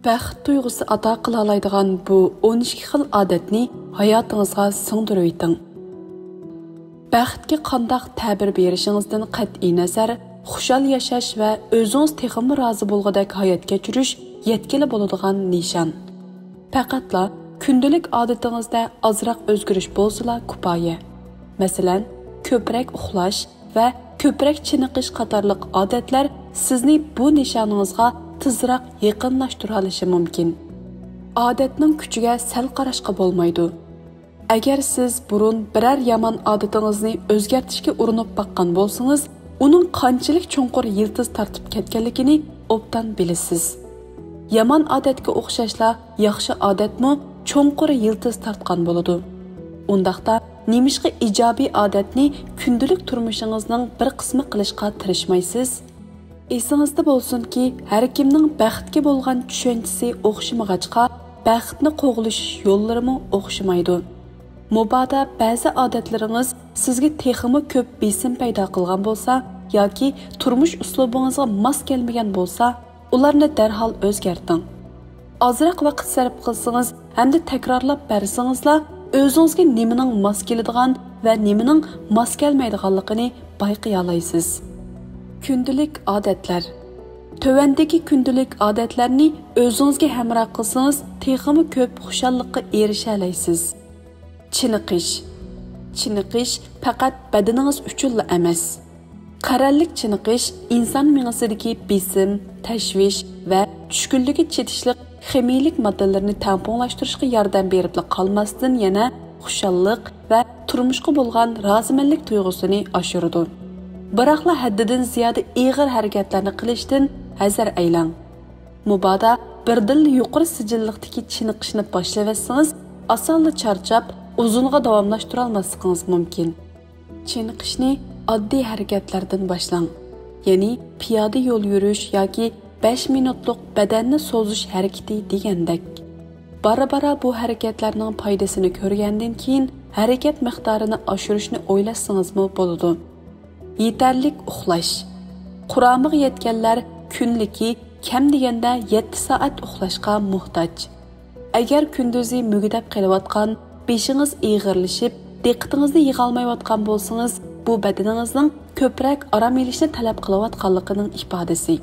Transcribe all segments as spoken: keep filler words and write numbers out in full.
بەخت تۇيغۇسى ئاتا قىلالايدىغان بۇ ئون ئىككى خىل ئادەتنى ھاياتىڭىزغا سىڭدۈرۈۋېتىڭ. بەختكە قانداق تەبىر بېرىشىڭىزدىن قەتئىينەزەر، خۇشال ياشاش ۋە ئۆزىڭىز تېخىمۇ رازى بولغۇدەك ھايات كەچۈرۈش يەتكىلى بولىدىغان نىشان. پەقەتلا كۈندىلىك ئادىتىڭىزدە ئازراق ئۆزگىرىش بولسىلا كۇپايە. مەسىلەن، كۆپرەك ئۇخلاش ۋە كۆپرەك چېنىقىش قاتارلىق ئادەتلەر سىزنى بۇ نىشانىڭىزغا تېزراق يېقىنلاشتۇرالىشى مۇمكىن. ئادەتنىڭ كۈچىگە سەل قاراشقا بولمايدۇ. ئەگەر سىز بۇرۇن بىرەر يامان ئادىتىڭىزنى ئۆزگەرتىشكە ئۇرۇنۇپ باققان بولسىڭىز، ئۇنىڭ قانچىلىك چوڭقۇر يىلتىز تارتىپ كەتكەنلىكىنى ئوبدان بىلىسىز. يامان ئادەتكە ئوخشاشلا ياخشى ئادەتمۇ چوڭقۇر يىلتىز تارتقان بولىدۇ. ئۇنداقتا نېمىشقا ئىجابىي ئادەتنى كۈندىلىك تۇرمۇشىڭىزنىڭ بىر قىسمى قىلىشقا تىرىشمايسىز؟ ئېسىڭىزدە بولسۇنكى، ھەركىمنىڭ بەختكە بولغان چۈشەنچىسى ئوخشىمىغاچقا، بەختنى قوغلىشىش يوللىرىمۇ ئوخشىمايدۇ. مۇبادا بەزى ئادەتلىرىڭىز سىزگە تېخىمۇ كۆپ بېسىم پەيدا قىلغان بولسا ياكى تۇرمۇش ئۇسلۇبىڭىزغا ماس كەلمىگەن بولسا، ئۇلارنى دەرھال ئۆزگەرتىڭ. ئازراق ۋاقىت سەرپ قىلسىڭىز ھەمدە تەكرارلاپ بەرسىڭىزلا، ئۆزىڭىزگە نېمىنىڭ ماس كېلىدىغان ۋە نېمىنىڭ ماس كەلمەيدىغانلىقىنى بايقىيالايسىز. كۈندىلىك ئادەتلەر. تۆۋەندىكى كۈندىلىك ئادەتلەرنى ئۆزىڭىزگە ھەمراھ قىلسىڭىز، تېخىمۇ كۆپ خۇشاللىققا ئېرىشەلەيسىز. چېنىقىش. چېنىقىش پەقەت بەدىنىڭىز ئۈچۈنلا ئەمەس. قەرەللىك چېنىقىش ئىنسان مېڭىسىدىكى بېسىم، تەشۋىش ۋە چۈشكۈنلۈككە چېتىشلىق خىمىيىلىك ماددىلىرىنى تەڭپۇڭلاشتۇرۇشقا ياردەم بېرىپلا قالماستىن، يەنە خۇشاللىق ۋە تۇرمۇشقا بولغان رازىمەنلىك تۇيغۇسىنى ئاشۇرىدۇ. بىراقلا ھەددىدىن زىيادە ئېغىر ھەرىكەتلەرنى قىلىشتىن ھەزەر ئەيلەڭ. مۇبادا بىردىنلا يۇقىرى سىجىللىقتىكى چېنىقىشنى باشلىۋەتسىڭىز، ئاسانلا چارچاپ، ئۇزۇنغا داۋاملاشتۇرالماسلىقىڭىز مۇمكىن. چېنىقىشنى ئاددىي ھەرىكەتلەردىن باشلاڭ، يەنى پىيادە يول يۈرۈش ياكى بەش مىنۇتلۇق بەدەننى سوزۇش ھەرىكىتى دېگەندەك. بارا-بارا بۇ ھەرىكەتلەرنىڭ پايدىسىنى كۆرگەندىن كېيىن، ھەرىكەت مىقدارىنى ئاشۇرۇشنى ئويلاشسىڭىزمۇ بولىدۇ. يېتەرلىك ئۇخلاش. قۇرامىغا يەتكەنلەر كۈنلۈكى كەم دېگەندە يەتتە سائەت ئۇخلاشقا موھتاج. ئەگەر كۈندۈزى مۈگدەپ قېلىۋاتقان، بېشىڭىز ئېغىرلىشىپ، دىققىتىڭىزنى يىغالمايۋاتقان بولسىڭىز، بۇ بەدىنىڭىزنىڭ كۆپرەك ئارام ئېلىشنى تەلەپ قىلىۋاتقانلىقىنىڭ ئىپادىسى.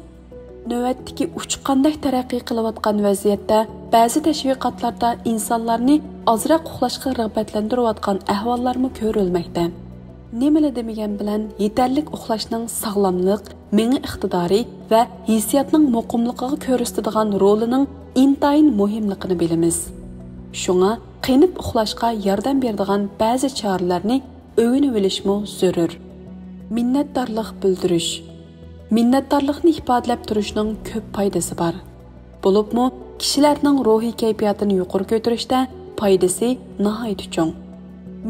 نۆۋەتتىكى ئۇچقاندەك تەرەققىي قىلىۋاتقان ۋەزىيەتتە بەزى تەشۋىقاتلاردا ئىنسانلارنى ئازراق ئۇخلاشقا رىغبەتلەندۈرۈۋاتقان ئەھۋاللارمۇ كۆرۈلمەكتە. نېمىلا دېمىگەن بىلەن، يېتەرلىك ئۇخلاشنىڭ ساغلاملىق، مېڭە ئىقتىدارى ۋە ھېسسىياتنىڭ مۇقىملىقىغا كۆرسىتىدىغان رولىنىڭ ئىنتايىن مۇھىملىقىنى بىلىمىز. شۇڭا قېنىپ ئۇخلاشقا ياردەم بېرىدىغان بەزى چارىلەرنى ئۆگىنىۋېلىشمۇ زۆرۈر. مىننەتدارلىق بىلدۈرۈش. مىننەتدارلىقنى ئىپادىلەپ تۇرۇشنىڭ كۆپ پايدىسى بار. بولۇپمۇ كىشىلەرنىڭ روھىي كەيپىياتىنى يۇقىرى كۆتۈرۈشتە پايدىسى ناھايىتى چوڭ.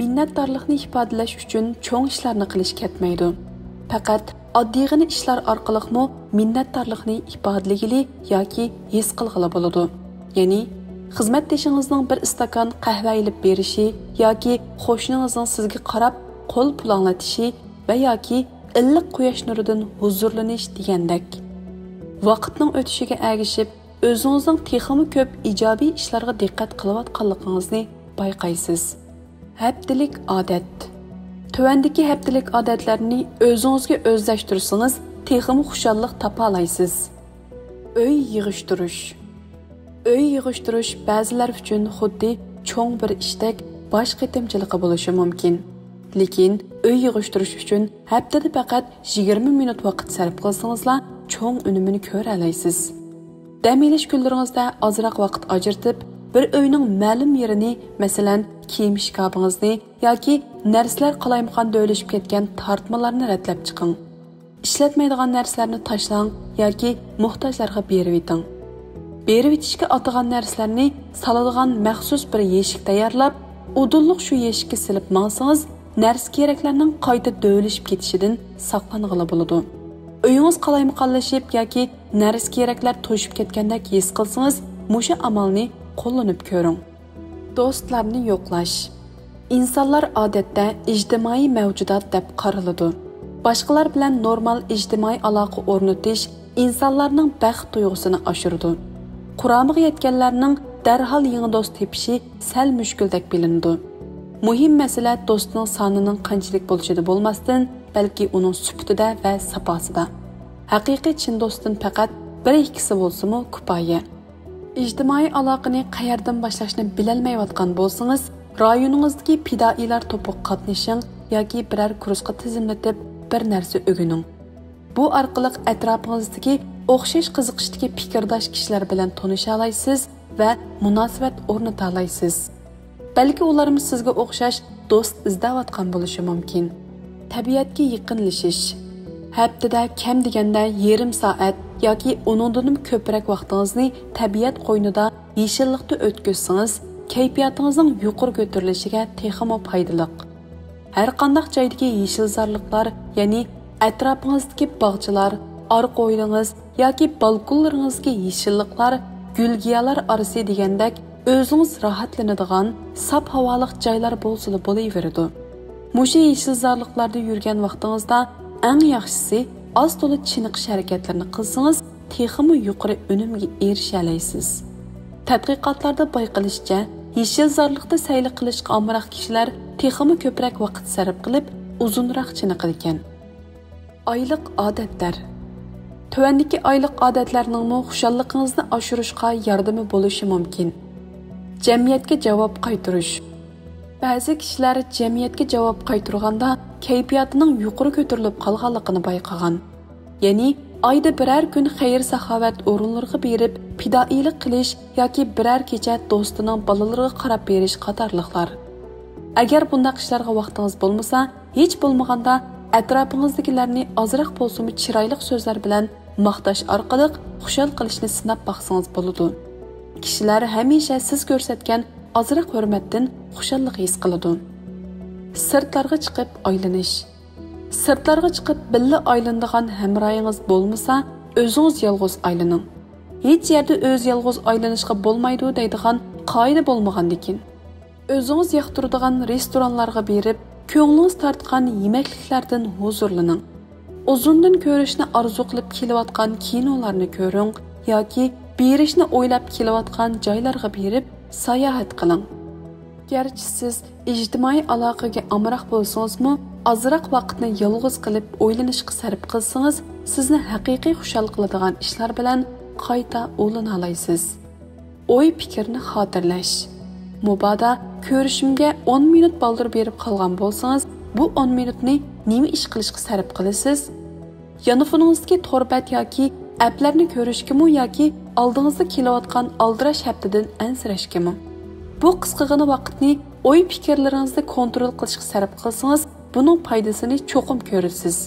مىننەتدارلىقنى ئىپادىلەش ئۈچۈن چوڭ ئىشلارنى قىلىش كەتمەيدۇ. پەقەت ئاددىيغىنە ئىشلار ئارقىلىقمۇ مىننەتدارلىقنى ئىپادىلىگىلى ياكى ھېس قىلغىلى بولىدۇ. يەنى، خىزمەتدىشىڭىزنىڭ بىر ئىستاكان قەھۋە ئېلىپ بېرىشى ياكى قوشنىڭىزنىڭ سىزگە قاراپ قول پۇلاڭلىتىشى ۋە ياكى ئىللىق قۇياش نۇرىدىن ھۇزۇرلىنىش دېگەندەك. ۋاقىتنىڭ ئۆتۈشىگە ئەگىشىپ، ئۆزىڭىزنىڭ تېخىمۇ كۆپ ئىجابىي ئىشلارغا دىققەت قىلىۋاتقانلىقىڭىزنى بايقايسىز. ھەپتىلىك ئادەت. تۆۋەندىكى ھەپتىلىك ئادەتلەرنى ئۆزىڭىزگە ئۆزلەشتۈرسىڭىز، تېخىمۇ خۇشاللىق تاپالايسىز. ئۆي يىغىشتۇرۇش. ئۆي يىغىشتۇرۇش بەزىلەر ئۈچۈن خۇددى چوڭ بىر ئىشتەك باش قېتىمچىلىقى بولۇشى مۇمكىن. لېكىن ئۆي يىغىشتۇرۇش ئۈچۈن ھەپتىدە پەقەت يىگىرمە مىنۇت ۋاقىت سەرپ قىلسىڭىزلا، چوڭ ئۈنۈمىنى كۆرەلەيسىز. دەم ئېلىش كۈنلىرىڭىزدە ئازراق ۋاقىت ئاجرىتىپ، بىر ئۆينىڭ مەلۇم يېرىنى، مەسىلەن، كىيىم ئىشكاپىڭىزنى ياكى نەرسىلەر قالايمىقان دۆۋىلىشىپ كەتكەن تارتمىلارنى رەتلەپ چىقىڭ. ئىشلەتمەيدىغان نەرسىلەرنى تاشلاڭ ياكى موھتاجلارغا بېرىۋېتىڭ. بېرىۋېتىشكە ئاتىغان نەرسىلەرنى سالىدىغان مەخسۇس بىر يەشىك تەييارلاپ، ئۇدۇللۇق شۇ يەشىككە سېلىپ ماڭسىڭىز، نەرسە-كېرەكلەرنىڭ قايتا دۆۋىلىشىپ كېتىشىدىن ساقلانغىلى بولىدۇ. ئۆيىڭىز قالايمىقانلىشىپ ياكى نەرسە-كېرەكلەر توشۇپ كەتكەندەك ھېس قىلسىڭىز، مۇشۇ ئامالنى قوللىنىپ كۆرۈڭ. دوستلارنى يوقلاش. ئىنسانلار ئادەتتە ئىجتىمائىي مەۋجۇدات دەپ قارىلىدۇ. باشقىلار بىلەن نورمال ئىجتىمائىي ئالاقە ئورنىتىش ئىنسانلارنىڭ بەخت تۇيغۇسىنى ئاشۇرىدۇ. قۇرامىغا يەتكەنلەرنىڭ دەرھال يېڭى دوست تېپىشى سەل مۈشكۈلدەك بىلىنىدۇ. مۇھىم مەسىلە دوستنىڭ سانىنىڭ قانچىلىك بولۇشىدا بولماستىن، بەلكى ئۇنىڭ سۈپىتىدە ۋە ساپاسىدا. ھەقىقىي چىن دوستتىن پەقەت بىر ئىككىسى بولسىمۇ كۇپايە. ئىجتىمائىي ئالاقىنى قەيەردىن باشلاشنى بىلەلمەيۋاتقان بولسىڭىز، رايونىڭىزدىكى پىدائىيلار توپىغا قاتنىشىڭ ياكى بىرەر كۇرسقا تىزىملىتىپ بىر نەرسە ئۆگىنىڭ. بۇ ئارقىلىق ئەتراپىڭىزدىكى ئوخشاش قىزىقىشتىكى پىكىرداش كىشىلەر بىلەن تونۇشالايسىز ۋە مۇناسىۋەت ئورنىتالايسىز. بەلكى ئۇلارمۇ سىزگە ئوخشاش دوست ئىزدەۋاتقان بولۇشى مۇمكىن. تەبىئەتكە يېقىنلىشىش. ھەپتىدە كەم دېگەندە يېرىم سائەت ياكى ئۇنىڭدىنمۇ كۆپرەك ۋاقتىڭىزنى تەبىئەت قوينىدا، يېشىللىقتا ئۆتكۈزسىڭىز، كەيپىياتىڭىزنىڭ يۇقىرى كۆتۈرۈلۈشىگە تېخىمۇ پايدىلىق. ھەرقانداق جايدىكى يېشىلزارلىقلار، يەنى ئەتراپىڭىزدىكى باغچىلار، ئارقا ھويلىڭىز ياكى بالكونلىرىڭىزدىكى يېشىللىقلار، گۈل-گىيالار ئارىسى دېگەندەك ئۆزىڭىز راھەتلىنىدىغان ساپ ھاۋالىق جايلار بولسىلا بولۇۋېرىدۇ. مۇشۇ يېشىلزارلىقلاردا يۈرگەن ۋاقتىڭىزدا ئەڭ ياخشىسى ئاز-تولا چېنىقىش ھەرىكەتلىرىنى قىلسىڭىز، تېخىمۇ يۇقىرى ئۈنۈمگە ئېرىشەلەيسىز. تەتقىقاتلاردا بايقىلىشىچە، يېشىلزارلىقتا سەيلە قىلىشقا ئامراق كىشىلەر تېخىمۇ كۆپرەك ۋاقىت سەرپ قىلىپ، ئۇزۇنراق چېنىقىدىكەن. ئايلىق ئادەتلەر. تۆۋەندىكى ئايلىق ئادەتلەرنىڭمۇ خۇشاللىقىڭىزنى ئاشۇرۇشقا ياردىمى بولۇشى مۇمكىن. جەمئىيەتكە جاۋاب قايتۇرۇش. بەزى كىشىلەر جەمئىيەتكە جاۋاب قايتۇرغاندا كەيپىياتىنىڭ يۇقىرى كۆتۈرۈلۈپ قالغانلىقىنى بايقىغان. يەنى ئايدا بىرەر كۈن خەير-ساخاۋەت ئورۇنلىرىغا بېرىپ پىدائىيلىق قىلىش ياكى بىرەر كېچە دوستىنىڭ بالىلىرىغا قاراپ بېرىش قاتارلىقلار. ئەگەر بۇنداق ئىشلارغا ۋاقتىڭىز بولمىسا، ھېچ بولمىغاندا ئەتراپىڭىزدىكىلەرنى ئازراق بولسىمۇ چىرايلىق سۆزلەر بىلەن ماختاش ئارقىلىق خۇشال قىلىشنى سىناپ باقسىڭىز بولىدۇ. كىشىلەر ھەمىشە سىز كۆرسەتكەن ئازراق ھۆرمەتتىن خۇشاللىق ھېس قىلىدۇ. سىرتلارغا چىقىپ ئايلىنىش. سىرتلارغا چىقىپ بىللە ئايلىنىدىغان ھەمراھىڭىز بولمىسا، ئۆزىڭىز يالغۇز ئايلىنىڭ. ھېچ يەردە ئۆزى يالغۇز ئايلىنىشقا بولمايدۇ دەيدىغان قائىدە بولمىغاندىكىن، ئۆزىڭىز ياقتۇرىدىغان رېستورانلارغا بېرىپ، كۆڭلىڭىز تارتقان يېمەكلىكلەردىن ھۇزۇرلىنىڭ. ئۇزۇندىن كۆرۈشنى ئارزۇ قىلىپ كېلىۋاتقان كىنولارنى كۆرۈڭ ياكى بېرىشنى ئويلاپ كېلىۋاتقان جايلارغا بېرىپ ساياھەت قىلىڭ. گەرچە سىز ئىجتىمائىي ئالاقىگە ئامراق بولسىڭىزمۇ، ئازراق ۋاقىتنى يالغۇز قىلىپ ئويلىنىشقا سەرپ قىلسىڭىز، سىزنى ھەقىقىي خۇشال قىلىدىغان ئىشلار بىلەن قايتا ئۇلىنالايسىز. ئوي-پىكىرنى خاتىرىلەش. مۇبادا كۆرۈشۈمگە ئون مىنۇت بالدۇر بېرىپ قالغان بولسىڭىز، بۇ ئون مىنۇتنى نېمە ئىش قىلىشقا سەرپ قىلىسىز؟ يانفونىڭىزدىكى تور بەت ياكى ئەپلەرنى كۆرۈشكىمۇ ياكى ئالدىڭىزدا كېلىۋاتقان ئالدىراش ھەپتىدىن ئەنسىرەشكىمۇ؟ بۇ قىسقىغىنا ۋاقىتنى ئوي-پىكىرلىرىڭىزنى كونترول قىلىشقا سەرپ قىلسىڭىز، بۇنىڭ پايدىسىنى چوقۇم كۆرىسىز.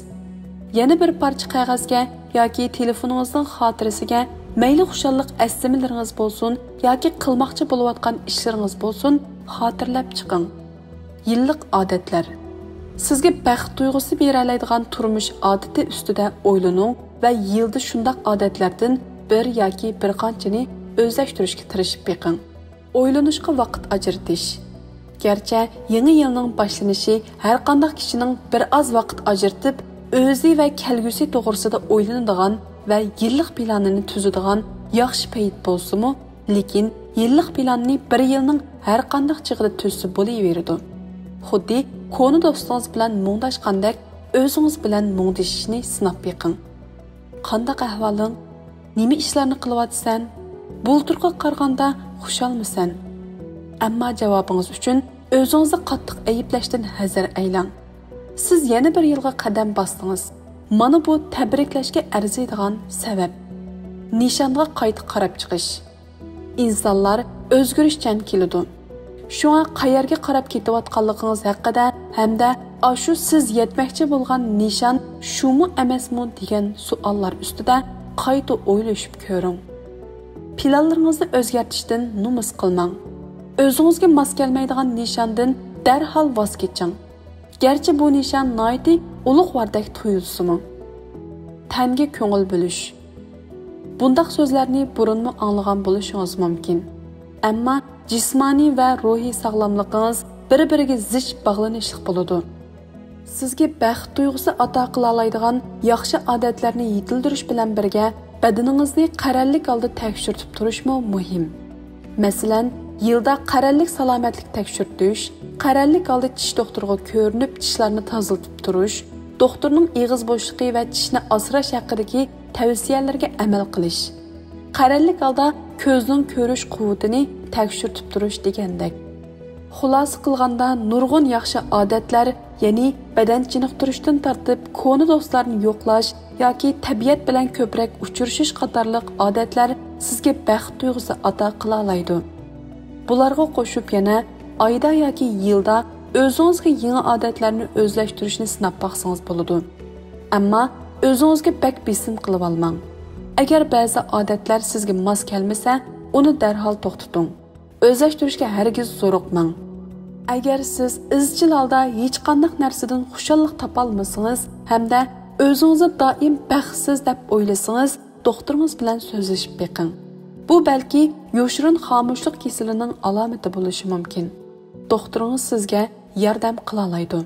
يەنە بىر پارچە قەغەزگە ياكى تېلېفونىڭىزنىڭ خاتىرىسىگە مەيلى خۇشاللىق ئەسلىمىلىرىڭىز بولسۇن ياكى قىلماقچى بولۇۋاتقان ئىشلىرىڭىز بولسۇن، خاتىرىلەپ چىقىڭ. يىللىق ئادەتلەر. سىزگە بەخت تۇيغۇسى بېرەلەيدىغان تۇرمۇش ئادىتى ئۈستىدە ئويلىنىڭ ۋە يىلدا شۇنداق ئادەتلەردىن بىر ياكى بىر قانچىنى ئۆزلەشتۈرۈشكە تىرىشىپ بېقىڭ. ئويلىنىشقا ۋاقىت ئاجرىتىش. گەرچە يېڭى يىلنىڭ باشلىنىشى ھەرقانداق كىشىنىڭ بىر ئاز ۋاقىت ئاجرىتىپ، ئۆزى ۋە كەلگۈسى توغرىسىدا ئويلىنىدىغان ۋە يىللىق پىلانىنى تۈزىدىغان ياخشى پەيت بولسىمۇ، لېكىن يىللىق پىلاننى بىر يىلنىڭ ھەرقانداق چېغىدا تۈزسە بولۇۋېرىدۇ. خۇددى كونا دوستىڭىز بىلەن مۇڭداشقاندەك، ئۆزىڭىز بىلەن مۇڭدىشىشنى سىناپ بېقىڭ. قانداق ئەھۋالىڭ؟ نېمە ئىشلارنى قىلىۋاتىسەن؟ بۇلتۇرقىغا قارىغاندا خۇشالمۇسەن؟ ئەمما جاۋابىڭىز ئۈچۈن ئۆزىڭىزنى قاتتىق ئەيىبلەشتىن ھەزەر ئەيلەڭ. سىز يەنە بىر يىلغا قەدەم باستىڭىز. مانا بۇ تەبرىكلەشكە ئەرزىيدىغان سەۋەب. نىشانغا قايتا قاراپ چىقىش. ئىنسانلار ئۆزگىرىشچان كېلىدۇ. شۇڭا قەيەرگە قاراپ كېتىۋاتقانلىقىڭىز ھەققىدە ھەمدە ئاشۇ سىز يەتمەكچى بولغان نىشان شۇمۇ ئەمەسمۇ دېگەن سوئاللار ئۈستىدە قايتا ئويلىشىپ كۆرۈڭ. پىلانلىرىڭىزنى ئۆزگەرتىشتىن نومۇس قىلماڭ. ئۆزىڭىزگە ماس كەلمەيدىغان نىشاندىن دەرھال ۋاز كېچىڭ. گەرچە بۇ نىشان ناھايىتى ئۇلۇغۋاردەك تۇيۇلسىمۇ. تەنگە كۆڭۈل بۆلۈش. بۇنداق سۆزلەرنى بۇرۇنمۇ ئاڭلىغان بولۇشىڭىز مۇمكىن. ئەمما جىسمانىي ۋە روھىي ساغلاملىقىڭىز بىر-بىرىگە زىچ باغلىنىشلىق بولىدۇ. سىزگە بەخت تۇيغۇسى ئاتا قىلالايدىغان ياخشى ئادەتلەرنى يېتىلدۈرۈش بىلەن بىرگە، بەدىنىڭىزنى قەرەللىك ھالدا تەكشۈرتۈپ تۇرۇشمۇ مۇھىم. مەسىلەن، يىلدا قەرەللىك سالامەتلىك تەكشۈرتۈش، قەرەللىك ھالدا چىش دوختۇرىغا كۆرۈنۈپ، چىشلارنى تازىلىتىپ تۇرۇش، دوختۇرنىڭ ئېغىز بوشلۇقى ۋە چىشنى ئاسراش ھەققىدىكى تەۋسىيەلەرگە ئەمەل قىلىش، قەرەللىك ھالدا كۆزنىڭ كۆرۈش قۇۋۋىتىنى تەكشۈرتۈپ تۇرۇش دېگەندەك. خۇلاسە قىلغاندا، نۇرغۇن ياخشى ئادەتلەر، يەنى بەدەن چېنىقتۇرۇشتىن تارتىپ، كونا دوستلارنى يوقلاش ياكى تەبىئەت بىلەن كۆپرەك ئۇچرىشىش قاتارلىق ئادەتلەر سىزگە بەخت تۇيغۇسى ئاتا قىلالايدۇ. بۇلارغا قوشۇپ يەنە ئايدا ياكى يىلدا ئۆزىڭىزگە يېڭى ئادەتلەرنى ئۆزلەشتۈرۈشنى سىناپ باقسىڭىز بولىدۇ. ئەمما ئۆزىڭىزگە بەك بېسىم قىلىۋالماڭ. ئەگەر بەزى ئادەتلەر سىزگە ماس كەلمىسە، ئۇنى دەرھال توختىتىڭ. ئۆزلەشتۈرۈشكە ھەرگىز زورۇقماڭ. ئەگەر سىز ئىزچىل ھالدا ھېچقانداق نەرسىدىن خۇشاللىق تاپالمىسىڭىز ھەمدە ئۆزىڭىزنى دائىم بەختسىز دەپ ئويلىسىڭىز، دوختۇرىڭىز بىلەن سۆزلىشىپ بېقىڭ. بۇ بەلكى يوشۇرۇن خامۇشلۇق كېسىلىنىڭ ئالامىتى بولۇشى مۇمكىن. دوختۇرىڭىز سىزگە ياردەم قىلالايدۇ.